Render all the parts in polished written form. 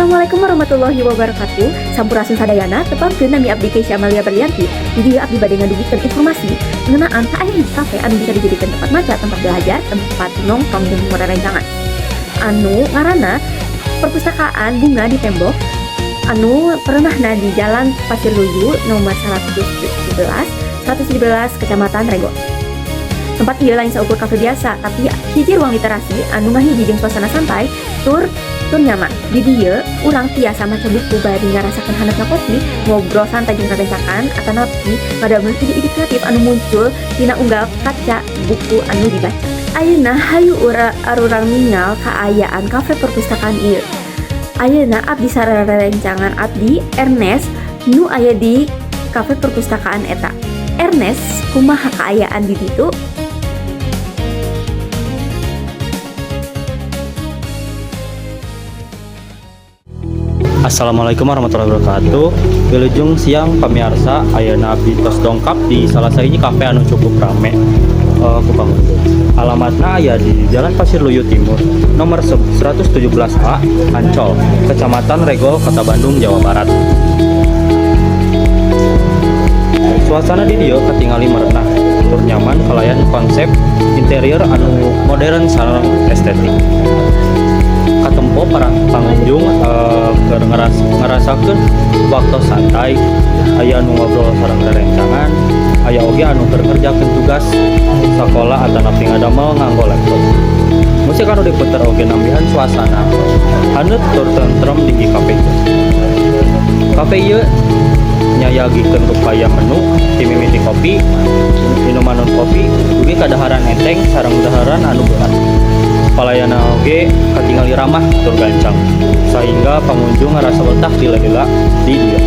Assalamualaikum warahmatullahi wabarakatuh. Sampurasun sadayana, tepangkeun, nami abdi Keisha Amalia Berlianti. Di dieu abdi bade ngadugikeun informasi ngeunaan aya hiji kafe anu bisa dijadikan tempat maca, tempat belajar, tempat nongkrong jeung rerencangan. Anu ngaranna Perpustakaan Bunga di Tembok, anu perenahna di Jalan Pasir Luyu nomor 117 117, Kecamatan Regol. Tempat ieu lain saukur kafe biasa, tapi hiji ruang literasi anu ngahiji jeung suasana santai tur tur nyaman. Di dieu urang tiasa maca buku bari ngarasakeun haneutna kopi, ngobrol santai jeung rerencangan, atanapi ngadamel ide-ide kreatif anu muncul tina unggal kaca buku anu dibaca. Ayeuna hayu arurang ningal kaayaan kafe perpustakaan ieu. Ayeuna abdi sareng rerencangan abdi, Ernest, nu aya di kafe perpustakaan eta. Ernest, kumaha kaayaan di ditu? Assalamualaikum warahmatullahi wabarakatuh. Wilujeng siang, pamirsa. Ayeuna abdi tos dongkap di salah sahiji kafe anu cukup rame ku pengunjung. Alamatna aya di Jalan Pasir Luyu Timur nomor 117A, Ancol, Kecamatan Regol, Kota Bandung, Jawa Barat. Suasana di dieu katingali merenah tur nyaman kalayan konsep interior anu modern sareng estetik. Katempo para pengunjung keur ngarasakeun waktu santai, aya anu ngobrol sareng rerencangan, aya oge anu keur ngerjakeun tugas sakola atanapi ngadamel nganggo laptop. Musik anu diputer oge nambihan suasana haneut tur tentrem di kafe ieu. Kafe ieu nyayagikeun rupaya menu ti mimiti kopi, minuman non kopi, dugi ka daharan enteng sareng daharan anu berat. Palayanan oge katingali ramah tur gancang, sehingga pengunjung ngerasa betah lila-lila di dieu.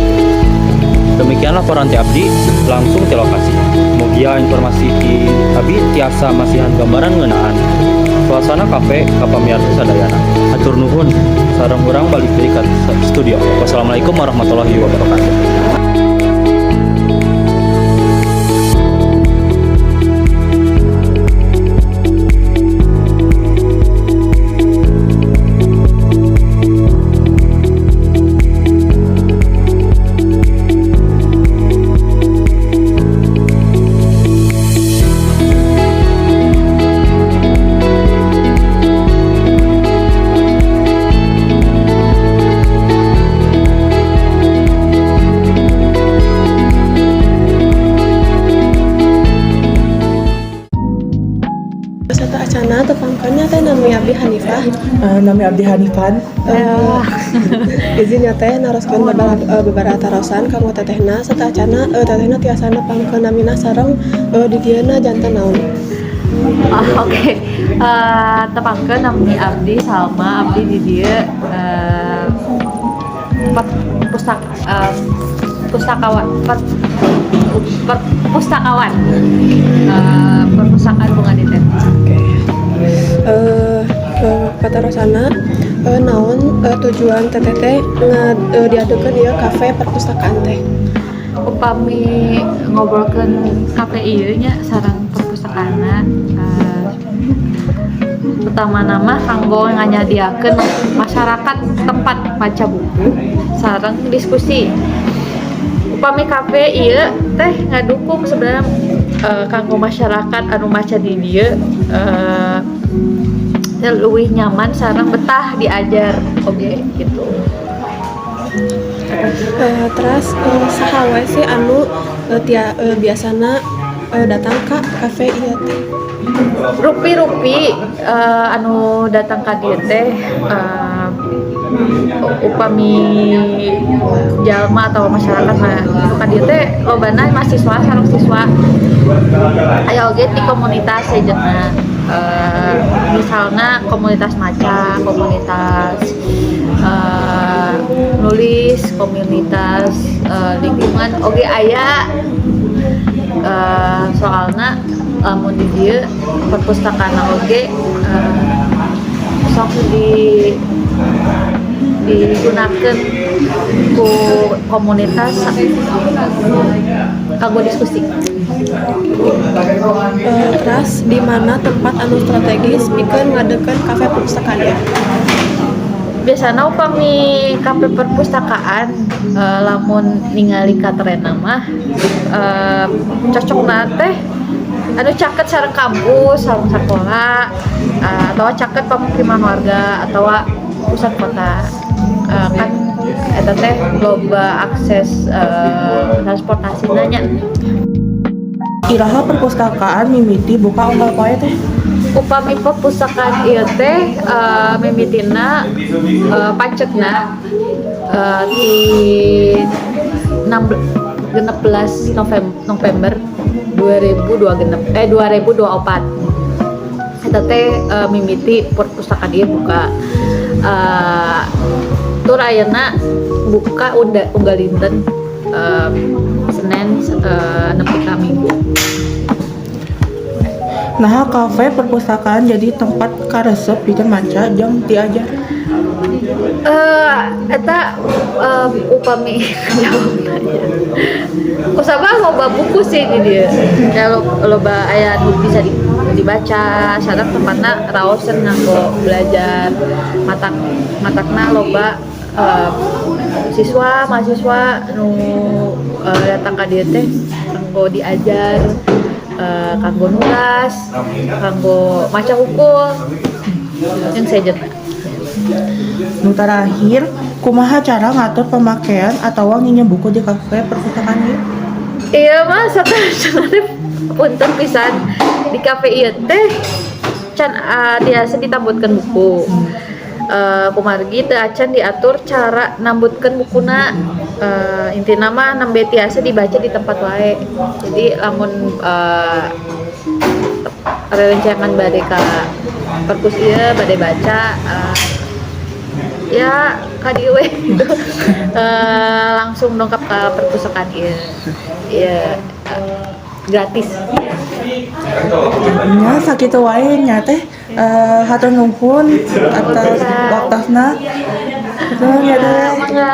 Demikian laporan ti abdi langsung di lokasi. Mugia informasi ti abdi tiasa masihan gambaran ngeunaan suasana kafe ka pamirsa sadayana. Hatur nuhun, sareng urang balik deui ka studio. Wassalamualaikum warahmatullahi wabarakatuh. Sateuacanna, tepangkeun nya teh, nami abdi Hanifah. Nami abdi Hanifan. Izin ya teh naroskeun beberapa tarosan kanggo tetehna. Sateuacanna, tetehna tiasa nepangkeun namina sareng di dieuna janten naon? Ah, oke. Tepangkeun, nami abdi Salma, abdi di dieu pustak pustakawan, pustakawan Perpustakaan Bunga di Tembok. Oke. Patarosanna, naon tujuan teteh teh diadegeun ieu kafe perpustakaan teh? Upami ngobrolkeun kafe ieu nya sareng perpustakaanna, pertama mah kanggo nganyadiakeun masyarakat tempat maca buku sareng diskusi. Upami kafe ieu teh ngadukung sebenarnya kanggo masyarakat anu maca di dieu leuwih nyaman sareng betah diajar oge gitu. Terus saha wae sih anu biasana datang ka kafe ieu teh? Rupi-rupi anu datang ka dieu teh, upami jalma atau masyarakat mah nu ka dieu teh lobana mahasiswa sareng siswa. Aya oge ti komunitas sejenna, misalna komunitas maca, komunitas nulis, komunitas lingkungan oge aya, soalna lamun di dieu perpustakaan oge sok digunakan ku komunitas kanggo diskusi. Terus di mana tempat anu strategis pikeun ngadegeun kafe perpustakaan ya? Biasana upami kafe perpustakaan, lamun ningali katrenna mah cocokna teh anu caket sareng kampus, sareng sakola, atau caket pemukiman warga atau pusat kota. Kan eta teh loba akses transportasi nya. Iraha perpustakaan mimiti buka unggal poe teh? Upami perpustakaan ieu teh mimitina, pacekna di 16 November 2002 genep eh 2024 eta teh mimiti perpustakaan ieu buka. Tur ayeuna buka unggal dinten Senin nepi ka Minggu. Nah, kafe perpustakaan jadi tempat karesep pikeun maca jeung diajar. Eta upami jawabna nya. Kusabab loba buku sih di dieu. Ya loba aya nu bisa dibaca, sareng tempatna raoseun nganggo belajar. Matakna loba siswa, mahasiswa nu datang ka dieu teh kanggo diajar, kanggo nugas, kanggo maca hungkul, jeung sejenna. Nu terakhir, kumaha cara ngatur pemakaian atawa nginjem buku di kafe perpustakaan ieu? Iya mah sateuacanna punten pisan, di kafe ieu teh can tiasa ditambutkeun buku. Kumargi teu acan diatur cara nambutkeun bukuna. Intina mah nembe tiasa dibaca di tempat wae. Jadi lamun rerencangan bade ka perpus ieu bade baca, ya ka dieu we gitu. Langsung dongkap ka perpustakaan ieu. Ieu gratis. Nya sakitu wae nya teh, hatur nuhun atas waktosna. Nuhun ya teh. Mangga.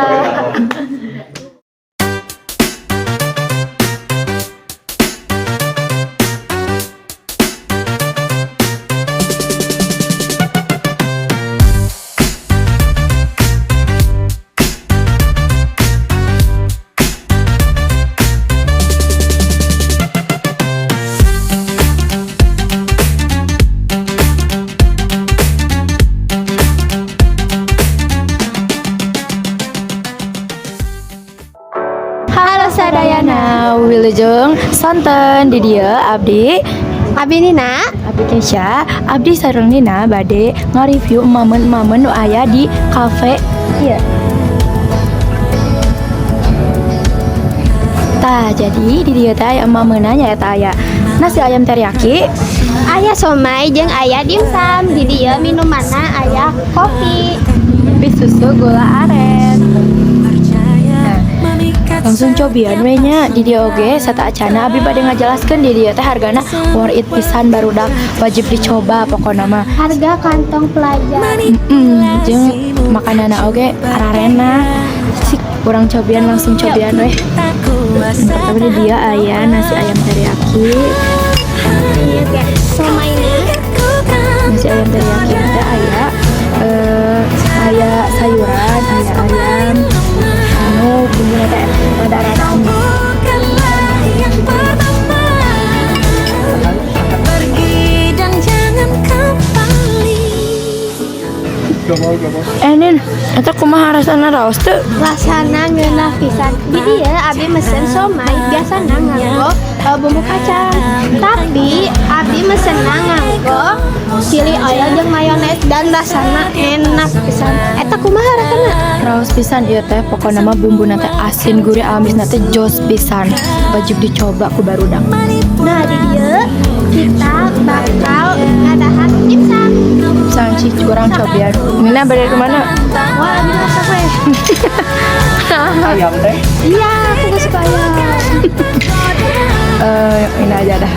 Halo sadayana, wilujeng sonten di dieu abdi. Abi Nina. Abdi Kesha, abdi sareng Nina bade nge-review momen-momen nu aya di cafe ieu. Tah, jadi di dieu teh aya momenna, nyaeta aya nasi ayam teriyaki, Aya somai jeung aya dimsum. Di dieu minumanna aya kopi. Kopi susu gula aren. Nah, langsung cobian we nya. Di dieu oge sateuacanna abdi bade ngajelaskeun di dieu teh hargana worth it pisan, barudak, wajib dicoba pokona mah. Harga kantong pelajar. Jeung makananna oge ararenak. Sik, kurang cobian, langsung cobian weh. Pertama di dieu aya nasi ayam teriyaki. Iya ge somaina. Nasi ayam teriyaki teh aya sayuran, aya ayam anu bumbuna teh rada-rada Bukanlah yang pertama. Pergi dan jangan kembali. Eh Nin, eta kumaha rasana, raos teu? Rasana ngeunah pisan. Di dieu abi mesen somai biasana nganggo bumbu kacang. Tapi abi mesenna nganggo chili oil jeung mayones dan rasana enak pisan. Eta kumaha rasana? Raos pisan ieu teh, pokona mah bumbuna teh asin gurih amisna teh jos pisan, wajib dicoba ku barudak. Nah, di dieu kita bakal ngadahar dimsum. Sangci kurang cobian. Nina bade kemana? Wah, abi masak we. Ayam teh. Iya, aku gak suka ayam. Eh, ini aja dah.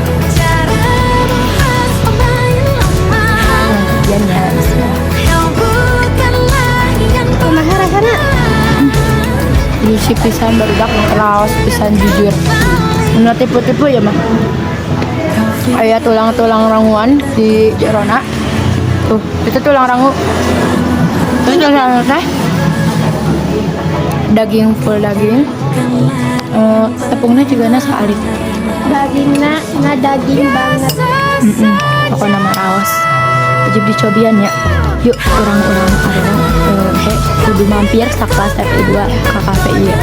Cobian ya, bismillah. Kumaha rasana? Juicy pisan barudak, raos pisan jujur. Nah, tipe-tipe ya mah. Aya tulang-tulang ranguan di jerona. Tuh, itu tulang rangu. Terus rasanya teh daging, full daging. Eh, tepungnya juga saalit. Dagingna na daging banget. Pokoknya mah raos, wajib dicobian ya. Yuk, urang-urang arurang he kudu mampir sakelas FI 2 ke kafe ieu.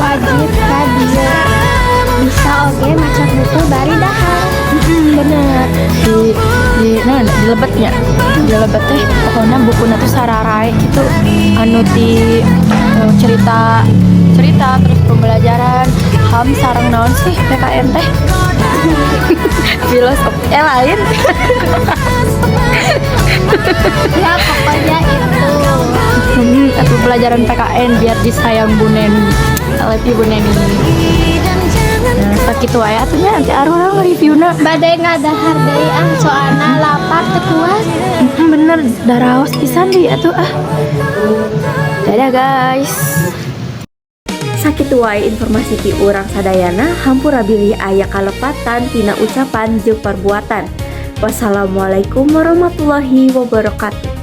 Wajib ka dieu. Bisa oge maca buku bari dahar. Bener, di nah, di lebetnya, di lebet teh pokoknya buku tuh sararae gitu, anu ti cerita cerita, terus pembelajaran HAM sareng naon sih PKN teh, filosofi, eh lain. Ya, pokoknya itu. Atau pelajaran PKN biar disayang Bu Neni. I love you, Bu Neni. Nah, sakitu wae atuh nya, nanti arurang reviewna. Bade ngadahar deui ah, soalna lapar teu kuat. Bener, daraos pisan di atuh ah. Dadah, guys. Sakitu wae informasi ti urang sadayana, hampura bilih aya kalepatan tina ucapan jeung perbuatan. Wassalamualaikum warahmatullahi wabarakatuh.